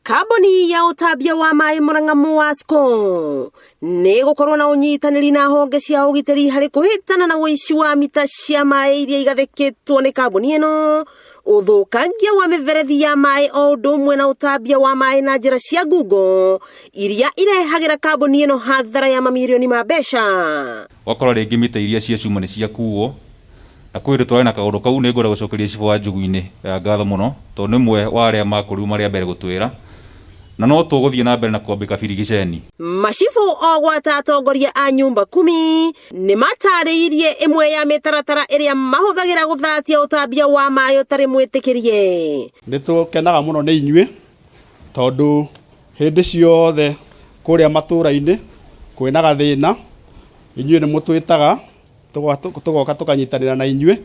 Kambuni ya ũtambia wa maĩ Murang'a Muwasco nĩ ĩgũkorwo na ũnyitanĩri na honge cia ũgitĩri harĩ kũhĩtana na ũici wa mita cia maĩ iria igathĩkĩtwo nĩ kambuni ĩno, ũthũkangia wa mĩberethi ya maĩ o ũndũ ũmwe na ũtambia wa maĩ na njĩra cia ngungo iria irehagĩra kambuni ĩno hathara ya mamirioni ma mbeca. Ũgakora rĩngĩ mita iria cia cuma nĩ ciakuo, na kwĩ hĩndĩ tũrarĩ na kaũndũ kau. Nĩ ngwenda gũcokeria cibũ wa Njugu-inĩ ngatho mũno, tondũ nĩ ũmwe wa arĩa makorirwo marĩ a mbere gũtwĩra, na no tũgũthiĩ na mbere na kwambĩka birigiceni. Macibũ o gwata atongoria a nyumba kumi nĩ matarĩirie ĩmwe ya mĩtaratara ĩrĩa mahũthagĩra gũthatia ũtambia wa maĩ ũtarĩ mwĩtĩkĩrie. Nĩ tũkenaga mũno nĩ inyuĩ, tondũ hĩndĩ ciothe kũrĩa matũra-inĩ kwĩna gathĩna, inyuĩ nĩ mũtwĩtaga, tũgoka tũkanyitanĩra na inyuĩ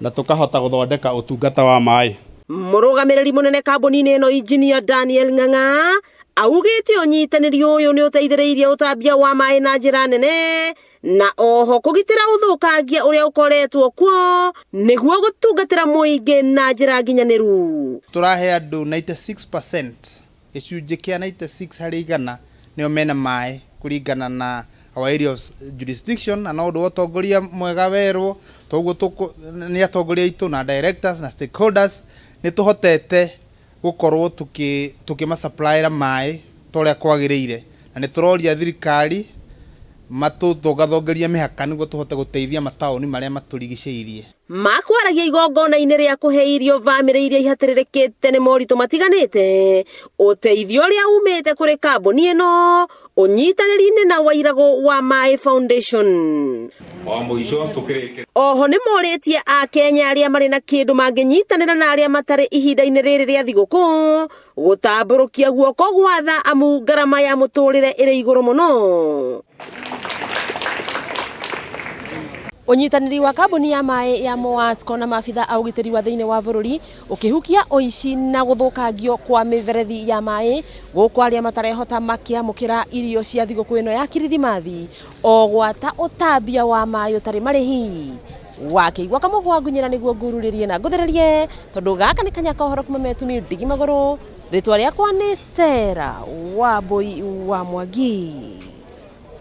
na tũkahota gũthondeka ũtungata wa maĩ. Mũrũgamĩrĩri mũnene kambuni-inĩ ĩno Engineer Daniel Ng'ang'a augĩte ũnyitanĩri ũyũ nĩ ũteithĩrĩirie ũtambia wa maĩ na njĩra nene na oho kũgitĩra ũthũkangia ũrĩa ũkoretwo kuo nĩguo gũtungatĩra mũingĩ na njĩra nginyanĩru. Tũrahe andũ 96%, gĩcunjĩ kĩa 96 harĩ igana nĩo mena maĩ kũringana na our area of jurisdiction, na no ũndũ wa ũtongoria mwega werwo toguo nĩ atongoria aitũ na directors na stakeholders, nĩ tũhotete gũkorwo tũkĩmasupplyra maĩ ta ũrĩa kwagĩrĩire, na nĩ tũroria thirikari matũthongathongerie mĩhaka nĩguo tũhote gũteithia mataũni marĩa matũrigicĩirie. Makwaragia igongona-inĩ rĩa kũhe irio bamĩrĩ iria ihatĩrĩrĩkĩte nĩ moritũ matiganĩte, ũteithio ũrĩa umĩte kũrĩ kambuni ĩno ũnyitanĩri-inĩ na Wairagũ wa Maĩ Foundation. Wa mũico tũkĩrĩkĩrĩria. Oho nĩ morĩtie Akenya arĩa marĩ na kĩndũ mangĩnyitanĩra na arĩa matarĩ ihinda-inĩ rĩrĩ rĩa thigũkũ gũtambũrũkia guoko gwa tha amu ngarama ya mũtũrĩre ĩrĩ igũrũ mũno. Ũnyitanĩri wa kambuni ya maĩ ya Moasco na maabitha a ũgitĩri wa thĩinĩ wa bũrũri ũkĩhukia ũici na gũthũkangio kwa mĩberethi ya maĩ gũkũ arĩa matarehota makĩamũkĩra irio cia thigũkũ ĩno ya Kirithimathi o gwata ũtambia wa maĩ ũtarĩ marĩhi. Wakĩigua kamũgwa ngunyĩra nĩguo ngururĩrie na ngũthererie, tondũ gaka nĩ kanya ka ũhoro kuma metumi ndigi magũrũ. Rĩtwa rĩakwa nĩ Sarah Wambui wa Mwangi.